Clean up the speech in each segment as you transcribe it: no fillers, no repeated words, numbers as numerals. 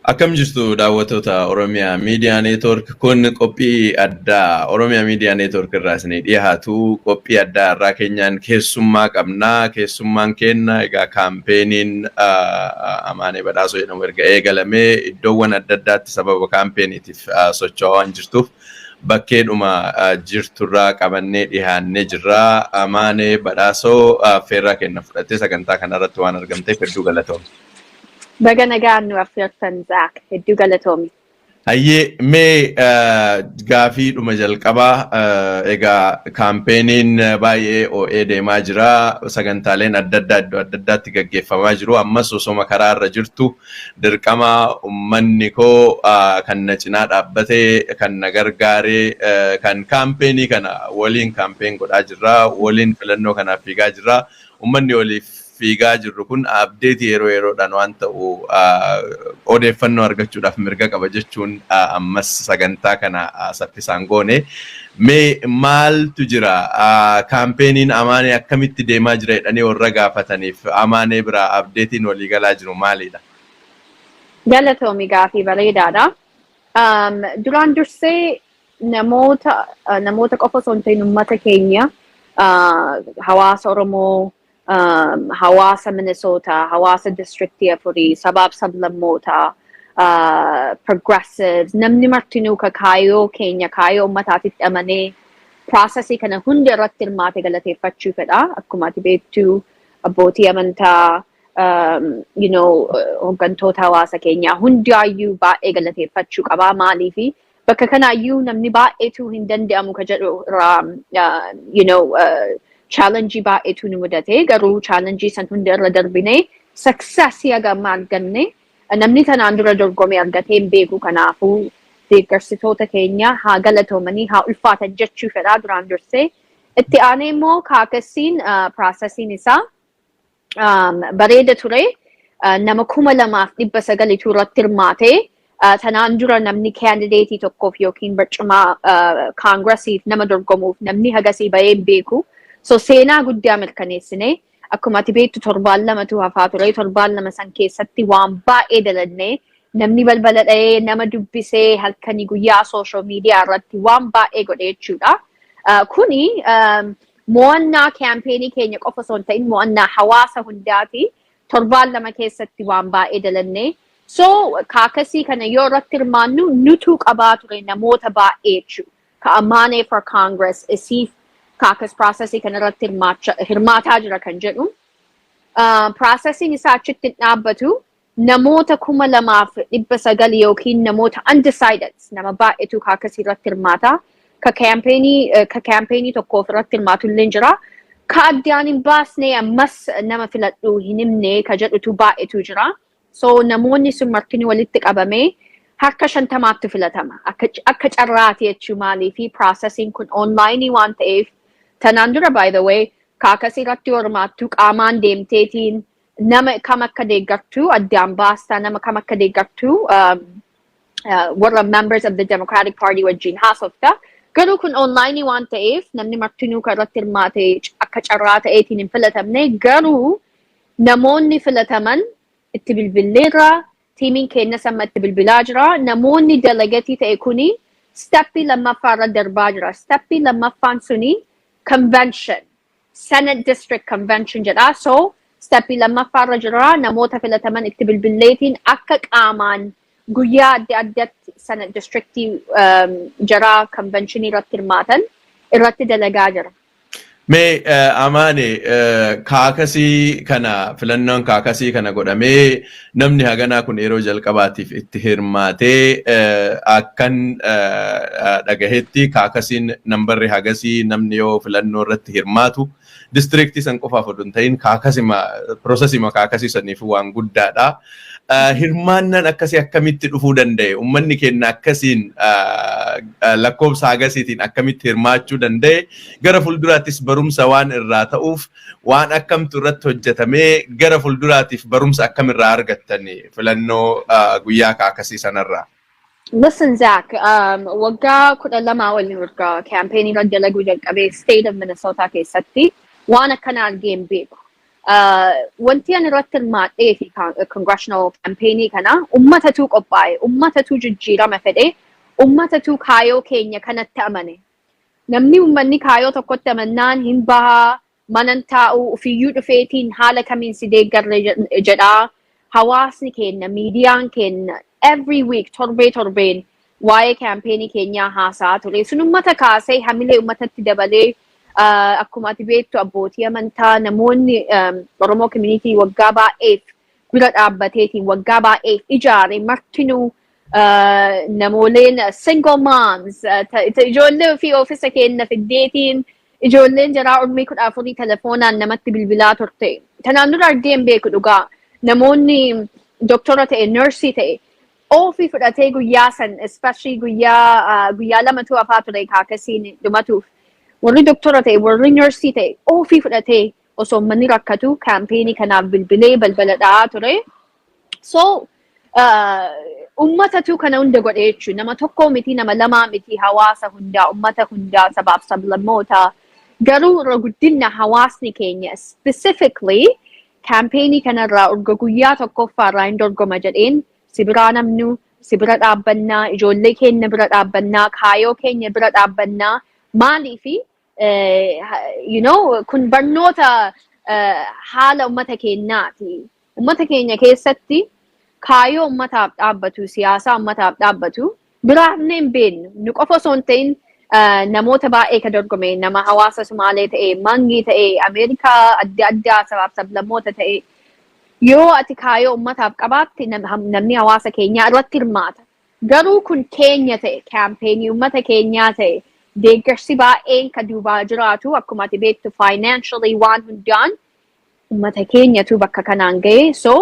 Akkam jirtu, daawwattoota Oromiyaa Miidiyaa Neetwork? Kun qophii addaa Oromiyaa Miidiyaa Neetwork irraa isinii dhiyaatu. Qophii addaa irraa keenyaan keessummaa qabnaa. Keessummaan keenya egaa campaign Amaanee Badhaasoo jedhamu erga eegalamee iddoowwan adda addaatti sababa campaigniitiif socho'aa waan jirtuuf bakkeedhuma jirturraa qabannee dhiyaannee jirra. Amaanee Badhaasoo, affeerraa kenna fudhattee sagantaa kanarratti waan argamteef hedduu galatoomne. Baga nagaan nu affeertan, Zaak. Hedduu galatoomi. Hayyee, mee gaafiidhuma jalqabaa, egaa campaigniin baay'ee oo'ee deemaa jira. Sagantaaleen adda addaa iddoo adda addaatti gaggeeffamaa jiru. Ammas osoma karaa irra jirtu dirqama uummanni koo kan na cinaa dhaabbatee, kan na gargaaree, kan campaignii kana waliin campaign godhaa jirra. Waliin filannoo kanaaf fiigaa jirra. Uummanni waliif fiigaa jirru kun updateii yeroo yeroodhaan waan ta'u odeeffannoo argachuudhaaf mirga qaba jechuun ammas sagantaa kana saffisaan goone. Mee maaltu jira? Campaigniin Amaanee akkamitti deemaa jira jedhanii warra gaafataniif Amaanee biraa updateiin waliigalaa jiru maalidha? Galatoomi, gaafii bareedaadha. Duraan dursee namoota qofa osoo hin ta'in uummata keenya, hawaasa Oromoo, hawaasa Minnesota, hawaasa districtii afurii, sabaaf sablammoota, progressives, namni martinuu ka kaayoo keenya, kaayoo uummataatitti amanee processii kana hunda irratti hirmaate galateeffachuu fedha. Akkuma ati beektu, abbootii amantaa, hooggantoota hawaasa keenyaa hundaayyuu baay'ee galateeffachuu qabaa. Maaliifi bakka kanaayyuu namni baay'eetu hin danda'amu ka jedhu irraa challenge baay'eetu nu mudate. Garuu challenge san hunda irra darbine success haga amma arganne namni tanaan dura dorgomee argatee hin beeku. Kanaafuu deeggarsitoota keenya haa galatoomanii, haa ulfaatan jechuu fedhaa duraan dursee. Itti aanee immoo caucusiin processiin isaa bareeda ture. Nama 2,900tu irratti hirmaate. Tanaan dura namni candidateii tokkoof yookiin barcuma Congressiif nama dorgomuuf namni hagasii bahee hin beeku. So seenaa guddaa mirkaneessine. Akkuma ati beektu, torbaan lamatu hafaa ture. Torbaan 2 san keessatti waan baay'ee dalannee, namni balbala dha'ee nama dubbisee, halkanii guyyaa social media irratti waan baay'ee godhe jechuudha. Kuni mo'annaa campaignii keenya qofa osoo hin ta'in mo'annaa hawaasa hundaati. Torbaan 2 keessatti waan baay'ee dalannee. So caucusii kana yoo irratti hirmaannu nutu qabaa ture namoota baay'ee jechuudha. Ka Amaanee for Congress isiif caucus processii kana irratti hirmaataa jira kan jedhu. Processiin isaa achitti hin dhaabbatu. Namoota 2,900 yookiin namoota undecided, nama baay'eetu caucusii irratti hirmaata. Ka campaignii tokkoof irratti hirmaatu illee jira. Ka addaan hin baasne, ammas nama filadhu hin himne ka jedhutu baay'eetu jira. So namoonni sun martini walitti qabamee harka 50tti filatama. Akka carraati jechuu. Maalii fi processiin kun onlineii waan ta'eef, tanaan dura, by the way, caucusii irratti hirmaattu qaamaan deemteetiin nama kam akka deeggartu addaan baastaa, nama kam akka deeggartu warra members of the Democratic Party wajjin haasofta. Garuu kun onlineii waan ta'eef namni martinuu kan irratti hirmaate akka carraa ta'eetiin hin filatamne. Garuu namoonni filataman itti bilbilleerra, teamiin keenya samma itti bilbilaa jira. Namoonni delegateii ta'e kuni steppii lammaffaa irra darbaa jira. Steppii lammaffaan suni convention, Senate District Convention jedha. So steppii lammaffaa irra jira. Namoota filataman itti bilbilleetiin akka qaamaan guyyaa adda addatti Senate Districtii jara conventionii irratti hirmaatan irratti dalagaa jira. Mee Amaane, caucusii kana, filannoon caucusii kana godhamee namni haganaa kun yeroo jalqabaatiif itti hirmaatee, akkan dhagahetti caucusiin nambarri hagasii namni yoo filannoo irratti hirmaatu districtii san qofaaf odoo hin ta'in caucusima, processima caucusii saniif waan guddaadha. Hirmaannaan akkasii akkamitti dhufuu danda'e? Uummanni keenya akkasiin lakkoofsa hagasiitiin akkamitti hirmaachuu danda'e? Gara fuulduraattis barumsa waan irraa ta'uuf waan akkamtu irratti hojjetamee, gara fuulduraatiif barumsa akkamirraa argattani filannoo guyyaa caucusii sanarraa? Listen, Zach, waggaa 12 waliin waggaa campaignii irra dalaguu jalqabee state of Minnesota keessatti waan akkana argee hin beeku. Wanti ani irratti hirmaadhee fi congressional campaignii kana ummatatu qophaa'e, ummatatu jijjiirama fedhe, ummatatu kaayoo keenya kanatti amane. Namni uummanni kaayoo tokkotti amannaan hin bahaa, manan taa'u, ofiyyuu dhufeetiin haala kamiin si deeggarre jedhaa. Hawaasni keenya, miidiyaan keenya every week, torbee torbeen waa'ee campaignii keenyaa haasa'aa ture. Sun uummata kaasee hamilee uummatatti dabalee, akkuma ati beektu abbootii amantaa, namoonni Oromoo community waggaa baay'eef bira dhaabbateetiin waggaa baay'eef ijaare martinuu, namooleen single moms ijoollee ofii oofisa keenya fiddeetiin, ijoolleen jaraa umrii 14 telefoonaan namatti bilbilaa turte. Tanaan dura argee hin beeku dhugaa. Namoonni doktora ta'e, nursii ta'e, ofii fudhatee guyyaa san, especially guyyaa lamatu hafaa ture caucusiin dhumatuuf. Warri doktora ta'e, warri nursii ta'e ofii fudhatee osoo manni rakkatu campaignii kanaaf bilbilee balbala dha'aa ture. So ummatatu kana hunda godhe jechuudha. Nama tokko miti, nama lamaa miti, hawaasa hundaa, ummata hundaa, sabaaf sablammoota. Garuu irra guddina hawaasni keenya specifically campaignii kanarraa urga guyyaa tokkoffaarraa hin dorgoma jedheen si biraa namnu, si bira dhaabbannaa, ijoollee keenya bira dhaabbannaa, kaayoo keenya bira dhaabbannaa. Maaliifi kun barnoota haala ummata keenyaati. Ummata keenya keessatti kaayoo ummataaf dhaabbatu, siyaasaa ummataaf dhaabbatu biraafne hin beeknu. Nu qofa osoo hin ta'in namoota baay'ee ka dorgome, nama hawaasa Sumaalee ta'e, Mangii ta'e, Ameerikaa adda addaa, sabaaf sablammoota ta'e, yoo ati kaayoo ummataaf qabaatte namni hawaasa keenyaa irratti hirmaata. Garuu kun keenya ta'e, campaignii ummata keenyaa ta'e, deeggarsi baay'een ka duubaa jiraatu, akkuma ati beektu financially waan hundaan ummata keenyatu bakka kanaan ga'e. So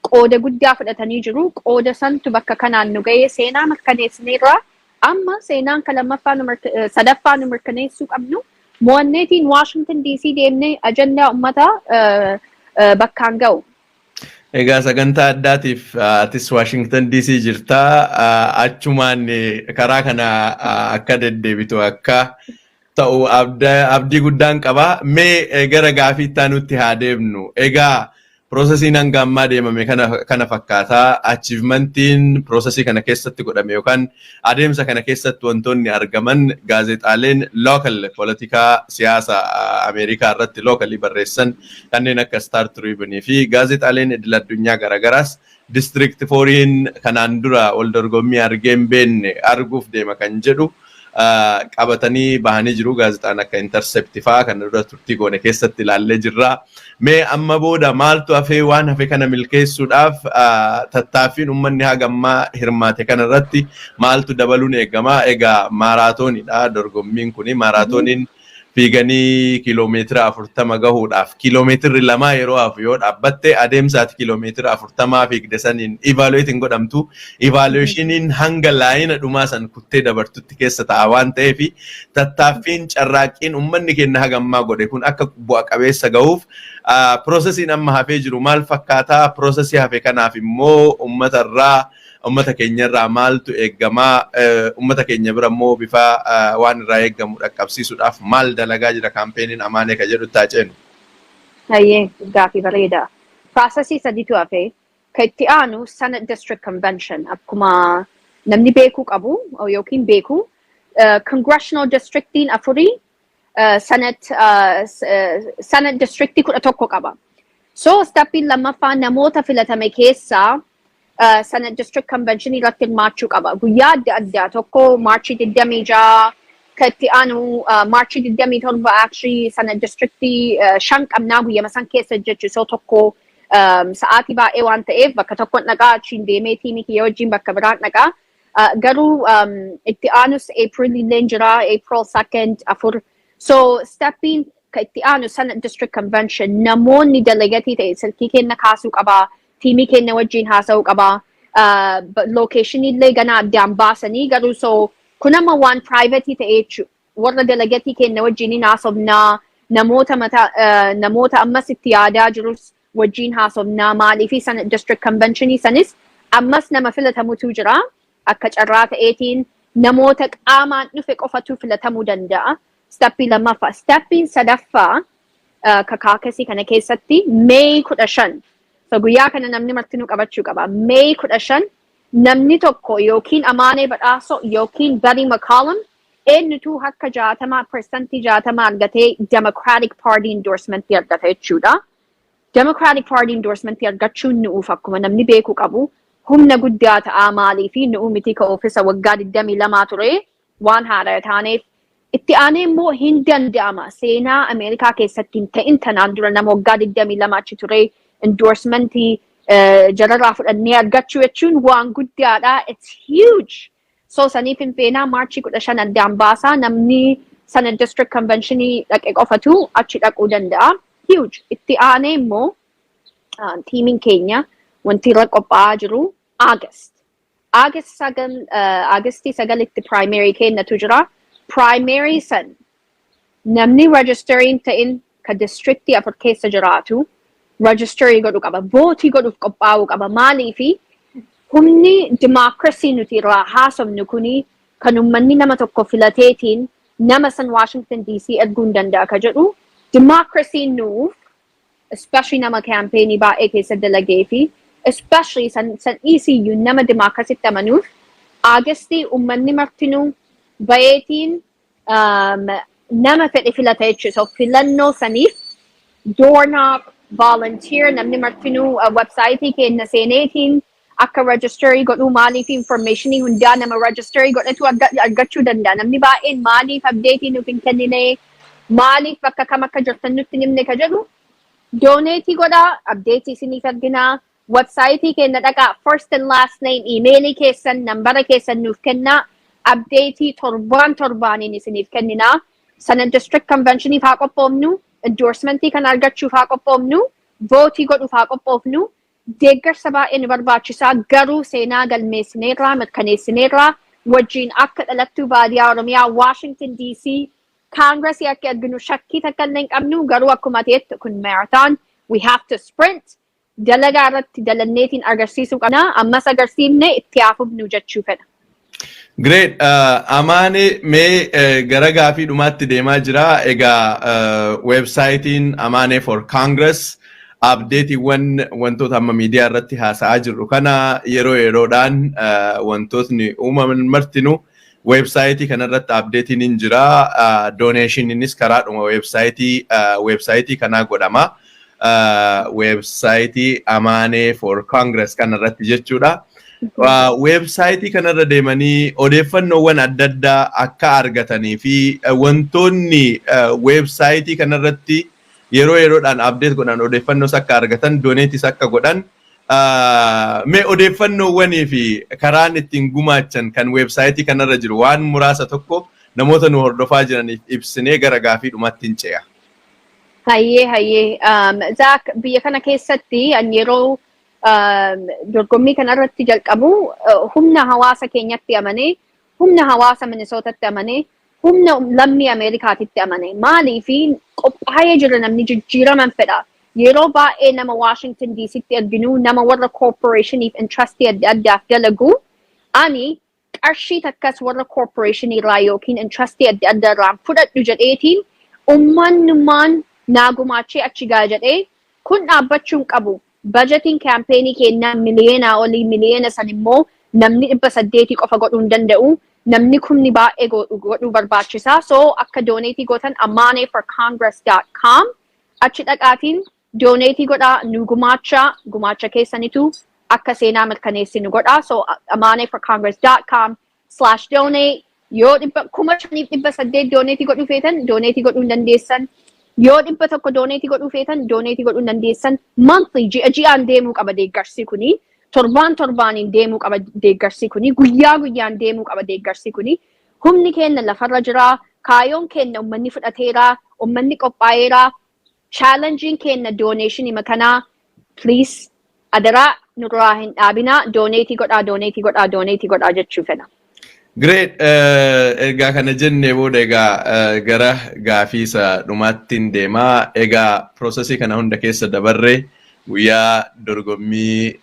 qooda guddaa fudhatanii jiru. Qooda santu bakka kanaan nu ga'e, seenaa mirkaneessineerra. Amma seenaan ka lammaffaa nu sadaffaa nu mirkaneessuu qabnu mo'anneetiin Washington DC deemnee ajandaa ummataa bakkaan ga'u. Egaa sagantaa addaatiif atis Washington DC jirtaa, achumaan karaa kana akka deddeebitu akka ta'u abdii guddaan qaba. Mee gara gaafii itti aanutti haa deemnu. Egaa processiin hanga ammaa deemame kana fakkaataa. Achievementiin processii kana keessatti godhame yookaan adeemsa kana keessatti wantoonni argaman, gaazexaaleen local poolitikaa siyaasa Ameerikaa irratti localii barreessan kanneen akka Star Tribune fi gaazexaaleen idil addunyaa garaagaraas District 4iin kanaan dura wal dorgommii argee hin beekne arguuf deema kan jedhu qabatanii bahanii jiru. Gaazexaan akka Intercept fa'aa kan dura turtii goone keessatti ilaallee jirra. Mee amma booda maaltu hafee? Waan hafe kana milkeessuudhaaf tattaaffiin uummanni haga ammaa hirmaate kana irratti maaltu dabaluun eegama? Egaa maaraatoonidha dorgommiin kuni. Maaraatooniin fiiganii kiiloomeetira 40 gahuudhaaf kiiloomeetirri 2 yeroo hafu yoo dhaabbatte, adeemsaati kiiloomeetira 40 fiigde saniin evaluate hin godhamtu. Evaluationiin hanga linea dhumaa san kuttee dabartutti keessa ta'a waan ta'eef, tattaaffiin carraaqqiin uummanni keenya haga ammaa godhe kun akka bu'a qabeessa gahuuf processiin amma hafee jiru maal fakkaataa? Processii hafe kanaaf immoo uummatarraa, ummata keenyarraa maaltu eeggamaa? Ummata keenya bira immoo bifa waan irraa eeggamu dhaqqabsiisuudhaaf maal dalagaa jira campaigniin Amaanee ka jedhu taa ceenu. Hayyee, gaafii bareeda. Processii sadiitu hafe. Ka itti aanu Senate District Convention, akkuma namni beekuu qabu yookiin beeku Congressional Districtiin afurii Senate Districtii 11 qaba. So steppiin lammaffaa namoota filatame keessaa Senate District Convention irratti hirmaachuu qaba. Guyyaa adda addaa, tokko Maarchii 26, ka itti aanu Maarchii 27. Actually Senate Districtii shan qabnaa guyyama san keessa jechu. So tokko sa'aatii baay'ee waan ta'eef bakka tokkoon dhaqaa, achiin deemee teamii kiyya wajjin bakka biraan dhaqaa. Garuu itti aanus April illee jira, April 2nd afur. So steppiin ka itti aanu Senate District Convention, namoonni delegateii ta'e silkii kenna kaasuu qabaa, teamii keenya wajjin haasa'uu qabaa. Locationii illee gana addaan baasanii garuu, so kun amma waan private ta'e jechuudha. Warra delegateii keenya wajjin haasofnaa, namoota mata, namoota ammas itti yaadaa jirus wajjin haasofnaa. Maaliifi Senate District Conventionii sanis ammas nama filatamutu jira. Akka carraa ta'eetiin namoota qaamaan dhufe qofatu filatamuu danda'a. Steppii lammaffaa. Steppiin sadaffaa Ka caucusii kana keessatti May 15. So guyyaa kana namni martinuu qabachuu qaba. May 15 namni tokko yookiin Amaanee Badhaasoo yookiin Betty McCollum eenyutu harka 60, 60% argatee Democratic Party endorsement argata jechuudha. Democratic Party endorsement argachuun nu'uuf akkuma namni beekuu qabu humna guddaa ta'aa. Maalii fi nu'uu miti, ka oofisa waggaa 22 ture waan haaraa taaneef. Itti aanee immoo hin danda'ama, seenaa Ameerikaa keessatti hin ta'in tanaan dura nama waggaa 22 achi ture endorsementii jararraa fudhannee argachuu jechuun waan guddaadha. It's huge. So saniif hin feenaa Marchii 15 addaan baasaa, namni sana district conventionii dhaqe qofatu achi dhaquu danda'a. Huge. Itti aanee immoo teamiin keenya wanti irra qophaa'aa jiru August. August 9, Augustii 9tti primary keenyatu jira. Primary san namni registeriin ta'in ka districtii afur keessa jiraatu registerii godhuu qaba. Voteii godhuuf qophaa'uu qaba. Maaliifi humni democracy nuti irraa haasofnu kuni kan uummanni nama tokko filateetiin nama san Washington DC erguu hin danda'a ka jedhu democracy nuuf, especially nama campaignii baay'ee keessa dalagee fi especially san ECU nama democracytti amanuuf, Augustii uummanni martinuu bayeetiin nama fedhe filata jechuudha. So filannoo saniif door knock, volunteer, namni martinuu websiteii keenya seeneetiin akka registerii godhuu. Maaliif informationii hundaa nama registerii godhatu argachuu danda'a. Namni baay'een maaliif updateii nuuf hin kennine, maaliif bakka kam akka jirtan nutti hin himne ka jedhu, donateii godhaa, updateii isiniif arginaa. Websiteii keenya dhaqaa, first and last name, emailii keessan, nambara keessan nuuf kennaa, updateii torbaan torbaaniin isiniif kenninaa. Sana district conventioniif haa qophoofnu, endorsementii kana argachuuf haa qophoofnu, voteii godhuuf haa qophoofnu. Deeggarsa baay'ee nu barbaachisaa, garuu seenaa galmeessineerraa, mirkaneessineerraa, wajjin akka dhalattuu baadiyaa Oromiyaa Washington DC Congressii akka arginu shakkii takka illee hin qabnu. Garuu akkuma ta'etti kun marathon, we have to sprint. Dalagaa irratti dalanneetiin agarsiisuu qabna, ammas agarsiifne itti haafufnu jechuu fedha. Great. Amaane, mee gara gaafii dhumaatti deemaa jira. Egaa websiteiin Amaane for Congress updateiiwwan wantoota amma miidiyaa irratti haasa'aa jirru kana yeroo yeroodhaan wantootni uumaman martinuu websiteii kanarratti updateiin hin jira. Donationiinis karaadhuma websiteii kanaa godhama. Websiteii Amaanee for Congress kanarratti jechuudha. Websiteii kanarra deemanii odeeffannoowwan adda addaa akka argatanii fi wantoonni websiteii kanarratti yeroo yeroodhaan update godhan odeeffannoos akka argatan, donateis akka godhan, mee odeeffannoowwanii fi karaan ittiin gumaachan kan websiteii kanarra jiru waan muraasa tokko namoota nu hordofaa jiraniif ibsinee gara gaafii dhumaatti hin ce'a. Hayyee. Zaak, biyya kana keessatti an yeroo dorgommii kanarratti jalqabu humna hawaasa keenyatti amanee, humna hawaasa Minnesootatti amanee, humna lammii Ameerikaatitti amanee. Maaliifi qophaa'ee jira, namni jijjiiraman fedha. Yeroo baay'ee nama Washington DCtti arginu nama warra corporationiif interestii adda addaaf dalagu. Ani qarshii takkas warra corporationii irraa yookiin interestii adda addaa irraa fudhadhu jedheetiin ummannummaan naa gumaachee achi gaa jedhee kun dhaabbachuu hin qabu. Budgetiin campaignii keenyaa miliyoonaa olii, miliyoona san immoo namni 800 qofa godhuu hin danda'u. Namni kumni baay'ee godhuu barbaachisaa. So akka donateii gootan amaneforcongress.com achi dhaqaatiin donateii godhaa, nu gumaachaa, gumaacha keessanitu akka seenaa mirkaneessinu godhaa. So amaneforcongress.com/donate. Yoo 5,800 donateii godhuu feetan, donateii godhuu hin dandeessan. Yoo 100 donateii godhuu feetan, donateii godhuu hin dandeessan. Monthly, ji'a ji'aan deemuu qaba deeggarsi kuni. Torbaan torbaaniin deemuu qaba deeggarsi kuni. Guyyaa guyyaan deemuu qaba deeggarsi kuni. Humni keenya lafarra jira. Kaayoon keenya uummanni fudhateera. Uummanni qophaa'eera. Challenging keenya donationii makanaa, please, adaraa nurraa hin dhaabinaa, donateii godhaa, donateii godhaa, donateii godhaa jechuu fedha. Great. Ergaa kana jennee booda egaa gara gaafii isa dhumaattiin deemaa. Egaa processii kana hunda keessa dabarree guyyaa dorgommii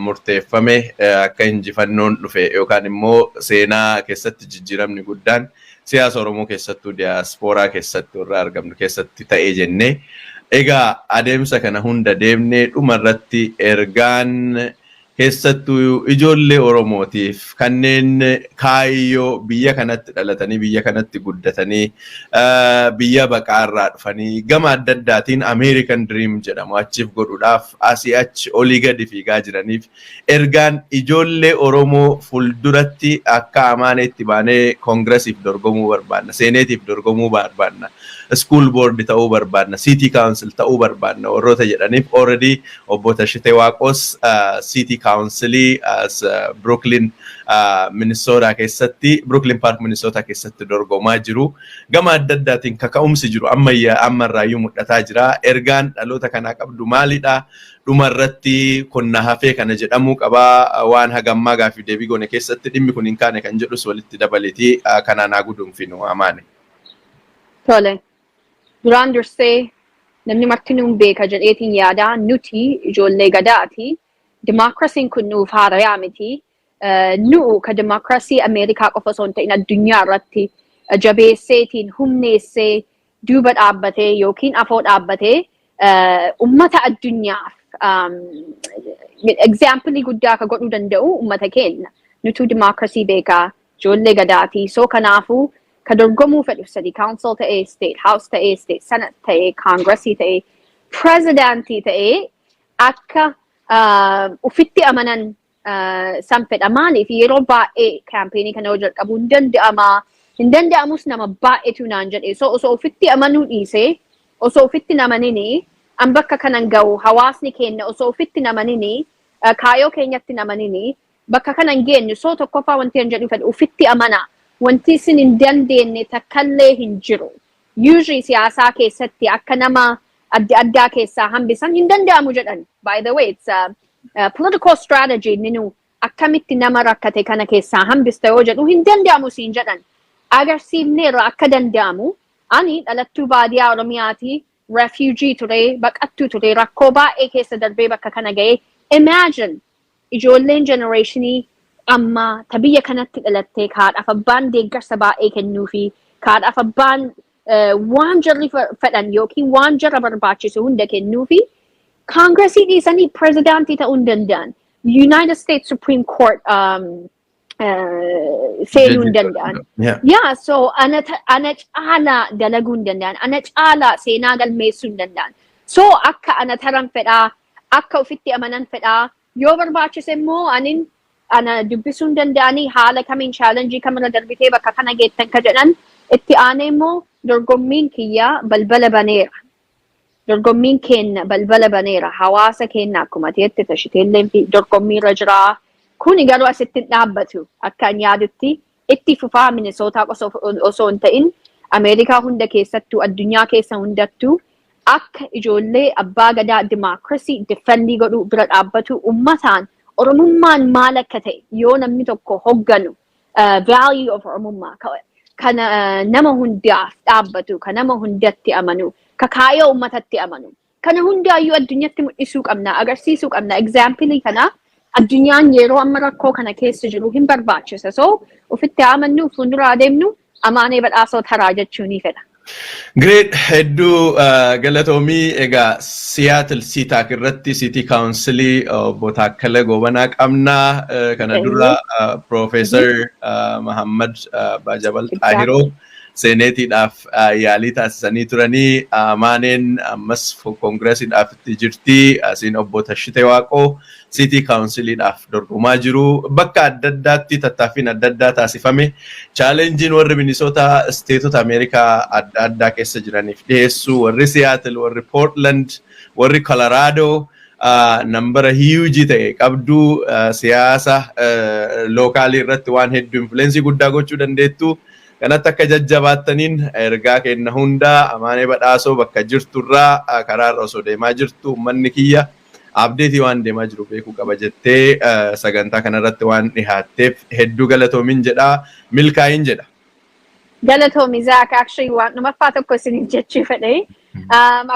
murteeffame akka injifannoon dhufe yookaan immoo seenaa keessatti jijjiiramni guddaan Siyaasa Oromoo keessattuu diyaaspooraa keessatti warra argamnu keessatti ta'ee jennee. Egaa adeemsa kana hunda deemnee dhumarratti ergaan keessattuu ijoollee Oromootiif, kanneen kaayyoo biyya kanatti dhalatanii, biyya kanatti guddatanii, biyya baqaarraa dhufanii gama adda addaatiin American Dream jedhamu achiif godhuudhaaf asii achi olii gadi fiigaa jiraniif, ergaan ijoollee Oromoo fuulduratti akka Amaaneetti baanee Congressiif dorgomuu barbaanna, Seneetiif dorgomuu barbaanna, school board ta'uu barbaanna, city council ta'uu barbaanna warroota jedhaniif, already obbo Tashitee Waaqos city councilii as Brooklyn, Minnesota keessatti, Brooklyn Park, Minnesota keessatti dorgomaa jiru. Gama adda addaatiin kaka'umsi jiru ammayyaa ammarraayyuu mul'ataa jira. Ergaan dhaloota kanaa qabdu maalidha? Dhumarratti qonna hafee kana jedhamuu qabaa, waan hagammaa gaafii deebii goone keessatti dhimmi kun hin kaane kan jedhus walitti dabaleetii kanaan haa guduunfinu, Amaane. Tole. Duraan dursee namni martinuu beeka jedheetiin yaada, nuti ijoollee gadaati. Dimookiraasiin kun nuuf haarayaa miti. Nu ka dimookiraasii Ameerikaa qofa osoo hin ta'in addunyaa irratti jabeesseetiin humneessee duuba dhaabbatee yookiin afoo dhaabbatee ummata addunyaaf example guddaa ka godhuu danda'u ummata keenya. Nutu dimookiraasii beekaa, ijoollee gadaati. So kanaafuu ka dorgomuu fedhu, city council ta'ee, state house ta'ee, state senate ta'ee, congressii ta'ee, presidentii ta'ee, akka ufitti amanan san fedha. Maaliif yeroo baay'ee campaignii kana yoo jalqabu hin danda'ama. Hin danda'amus nama baay'eetu naan jedhe. So osoo ufitti amanuu dhiisee, osoo ufitti namanini an bakka kanan ga'u, hawaasni keenya osoo ufitti namanini, kaayoo keenyatti namanini bakka kanan geenyu. So tokkoffaa wanti an jedhu fedhu, ufitti amana. Wanti isin hin dandeenye takkallee hin jiru. Usually siyaasaa keessatti akka nama adda addaa keessaa hambisan hin danda'amu jedhan. By the way, it's a political strategy ninu akkamitti nama rakkate kana keessaa hambista yoo jedhu, hin danda'amu siin jedhan. Agarsiifneerra akka danda'amu. Ani dhalattuu baadiyaa Oromiyaati, refugee ture, baqattuu ture, rakkoo baay'ee keessa darbee bakka kana ga'ee. Imagine ijoolleen generationii ammaa ta biyya kanatti dhalattee, haadhaaf abbaan deeggarsa baay'ee kennuufi, haadhaaf abbaan waan jarri fedhan yookiin waan jarra barbaachisu hunda kennuufi, Congressii dhiisanii pirezidaantii ta'uu hin danda'an. United States Supreme Court seenuu hin danda'an. Yeah, so ana caalaa dalaguu hin danda'an. Ana caalaa seenaa galmeessuu hin danda'an. So akka ana taran fedhaa, akka ofitti amanan fedhaa, yoo barbaachise immoo anin ana dubbisuu hin danda'anii, haala kamiin challenge kamirra darbitee bakka kana geettan ka jedhan. Itti aanee immoo dorgommiin kiyya balbala baneera. Dorgommiin keenya balbala baneera. Hawaasa keenya akkuma ta'etti Tashiteellee fi dorgommiirra jira. Kuni garuu asitti hin dhaabbatu. Akka an yaadutti itti fufaa, Minisootaa osoo hin ta'in Ameerikaa hunda keessattuu, addunyaa keessa hundattuu, akka ijoollee abbaa gadaa dimookiraasii defendii godhuu bira dhaabbatu, ummataan Oromummaan maal akka ta'e, yoo namni tokko hogganu value of Oromummaa kana nama hundaaf dhaabbatu, ka nama hundatti amanu, ka kaayoo ummatatti amanu. Kana hundaayyuu addunyatti mul'isuu qabna, agarsiisuu qabna. Example kana addunyaan yeroo amma rakkoo kana keessa jiru hin barbaachisa. So ofitti amannu, fuuldura adeemnu, Amaanee Badhaasoo taraa jechuu ni fedha. Great, hedduu galatoomii. Egaa Seattle SeaTac irratti City Councilii obbo Taakkala Goobanaa qabnaa. Kana dura Professor Mahammad Baajabal Xaahiroo Seneetiidhaaf yaalii taasisanii turanii, Amaaneen ammas Congressiidhaaf itti jirti. Asiin obbo Tashite Waaqoo City Counciliidhaaf dorgomaa jiru. Bakka adda addaatti tattaaffiin adda addaa taasifame. Challengeiin warri Minisoota stateota Ameerikaa adda addaa keessa jiraniif dhiyeessu, warri Seattle, warri Portland, warri Colorado nambara huge ta'e qabduu, siyaasa localii irratti waan hedduu influence guddaa gochuu dandeettu. Kanatti akka jajjabaattaniin ergaa kenna hundaa. Amaanee Badhaasoo bakka jirturraa karaarra osoo deemaa jirtu, uummanni kiyya updateii waan deemaa jiru beekuu qaba jettee sagantaa kanarratti waan dhihaatteef hedduu galatoomin jedha, milkaayin jedha. Galatoomi, Zaak. Actually, waan dhumaffaa tokko isiniif jechuu fedhe.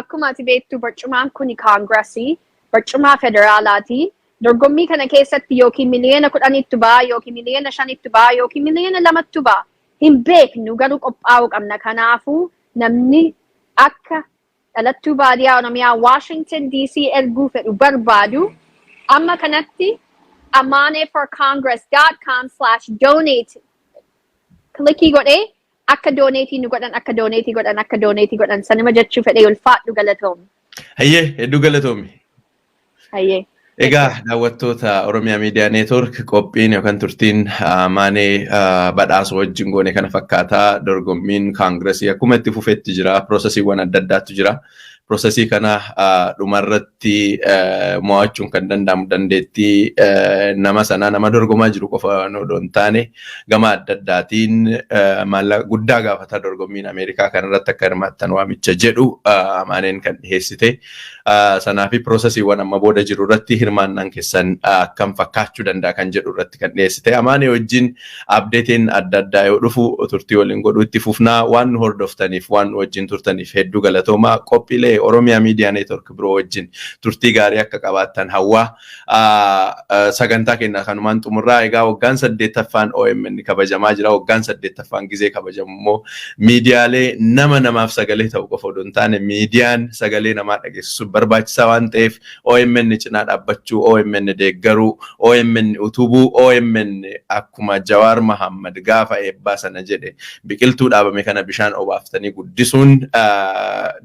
Akkuma ati beektu, barcumaan kuni Congressii, barcumaa federaalaati. Dorgommii kana keessatti yookiin 10 miliyoonatu ba'a, yookiin 5 miliyoonatu ba'a, yookiin 2 miliyoonatu ba'a. Hin beeknu, garuu qophaa'uu qabna. Kanaafuu namni akka dhalattuu baadiyyaa Oromiyaa Washington DC erguu fedhu barbaadu amma kanatti amaneforcongress.com/donate click godhee akka donate nu godhan, akka donate godhan, akka donate godhan sanuma jechuu fedhee. Ulfaadhu, galatoomi. Hayyee, hedduu galatoomi. Hayyee. Egaa daawwattoota Oromiyaa Miidiyaa Neetwork, qophiin yookaan turtiin Amaanee Badhaasoo wajjin goone kana fakkaataa. Dorgommiin kaangiresii akkuma itti fufetti jira. Processiiwwan adda addaatu jira. Processii kana dhumarratti mo'achuun kan danda'amu dandeettii nama sanaa, nama dorgomaa jiru qofa odoo hin taane, gama adda addaatiin maallaqa guddaa gaafata. Dorgommiin Ameerikaa kanarratti akka hirmaattan waamicha jedhu Amaaneen kan dhiyeessite. Sanaa fi processiiwwan amma booda jiru irratti hirmaannaan keessan akkam fakkaachuu danda'a kan jedhu irratti kan dhiyeessite. Amaanee wajjin updateiin adda addaa yoo dhufu turtii waliin godhuu itti fufnaa. Waan nu hordoftaniif, waan nu wajjin turtaniif hedduu galatoomaa. Qophiilee Oromiyaa Miidiyaa Neetwork biroo wajjin turtii gaarii akka qabaattan hawwaa. Sagantaa keenya kanumaan xumurraa. Egaa waggaan 8ffaan OMN kabajamaa jira. Waggaan 8ffaan gizee kabajamu immoo miidiyaalee nama namaaf sagalee ta'u qofa odoo hin taane, miidiyaan sagalee namaa dhageessisuuf barbaachisaa waan ta'eef, OMN cinaa dhaabbachuu, OMN deeggaruu, OMN utubuu, OMN akkuma Jawaar Mahammad gaafa eebbaa sana jedhe biqiltuu dhaabame kana bishaan obaaftanii guddisuun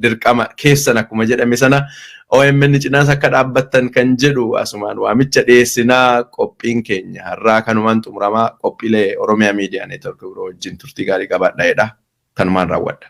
dirqama keessan akkuma jedhame sana, OMN cinaas akka dhaabbattan kan jedhu asumaan waamicha dhiyeessinaa. Qophiin keenya har'aa kanumaan xumuramaa. Qophiilee Oromiyaa Miidiyaa Neetwork biroo wajjin turtii gaarii qabaadhaa jedha. Kanumaan raawwadha.